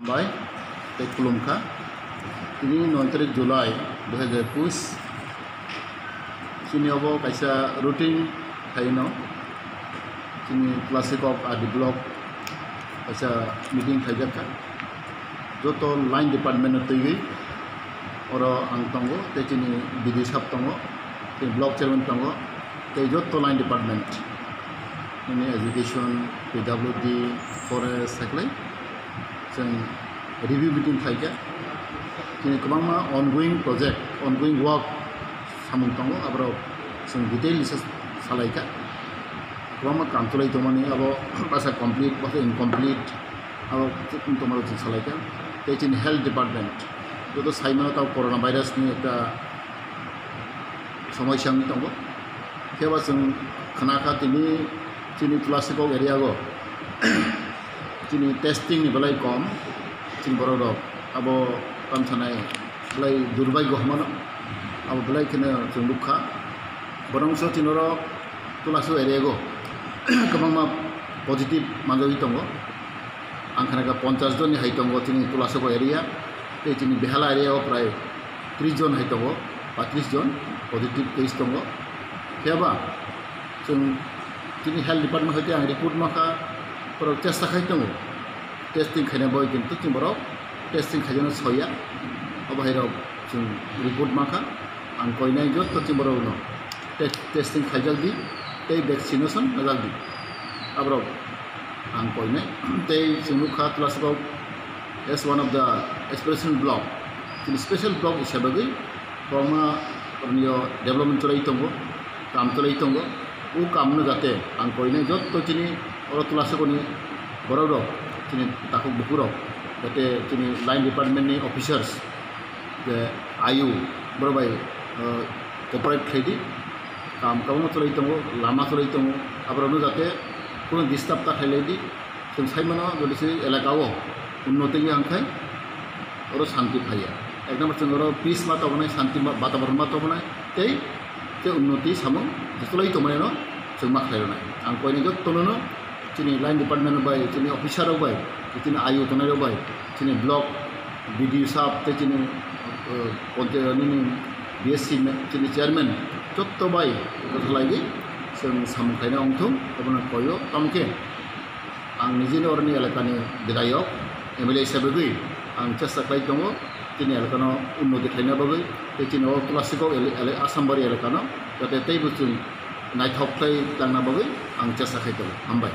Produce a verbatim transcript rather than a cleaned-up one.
Bai tei khulumkha. Tini noi tarik July dui hajar ekush. Chini obo kaisa routine khaino chini Klasikok R D block kaisa meeting khaijakha. Joto line department no twiwi oro ang tongo, tei chini B D sab tongo, tei block chairman tongo, tei joto line department, nini education, P W D, forest, saklai chwng review meeting khaikha. Chini kwbangma ongoing project, ongoing work samung tongo, aborok chwng detail research salaikha. Kwbangma kam chwlai tongmani abo basa complete, basa incomplete, abo tongmani chwng salaikha. Tei chini health department, joto saimano tamo corona virus ni ekta somosya wngwi tongo. Khe bo chwng khna kha tini chini Klasikok area o chini testing ni belai kom, chini borok rok abo tamo sanai belai durbhagyo hinmano, abo belai kheno chwng nukha. Borok wngso chini oro Klasikok area o kwbangma positive manjagwi tongo. Ang khna kha ponchash jonni hai tongo chini Klasikok area, tei chini Behala area o prai tris jon hai tongo, patris jon positive case tongo. Phiya ba chwng chini health department hoite ang report mankha, borok chesta khai tongo testing khaina bagwi, kintu chwng borok testing khaijano soya. Obo hai rok chwng report mankha, ang koinai joto chwng borok no test, testing khaijak di tei vaccination najak di. Aborok ang koinai tei chwng nukha Klasikok as one of the special block, chini special block hisa bagwi kwbangma oroni o development chwlai tongo, kam chwlai tongo. O kam no jate ang koinai joto chini oro Klasikok ni borok rok, chini takhuk buku rok, jate chini line department ni officers, je ayu borok bai, uh, cooperate khlai di. Kam kwbangma chwlai tongo, lama chwlai tongo, aborokno jate kuno disturb ta khlai lai di. Chwng sai mano, jodi se elaka o unnoti wngya hwnkhe oro shanti phaiya. Ek number chwng oro peace ma tongmani, shanti ma, bataboron ma tongmani, tei, tei unnoti samung je chwlai tongmani no chwng ma khlai rwnai. Ang koinai jotono no chini line department rok bai, chini officer rok bai, chini ayu tongnai rok bai, chini block B D O sab tei chini, uh, ponchayat nini B S C me-, chini chairman joto bai joto lai di chwng samung khlaina ongthung, obono koio. Tamo khe ang nijini oroni elakani bidayok, M L A hisa bagwi ang chesta khlai tongo chini elakano unnoti khlaina bagwi tei chini o Klasikok ele-, ele-, Asambari elakano jate teibo chwng naithok khlai tangna bagwi ang chesta khai tongo. Hambai.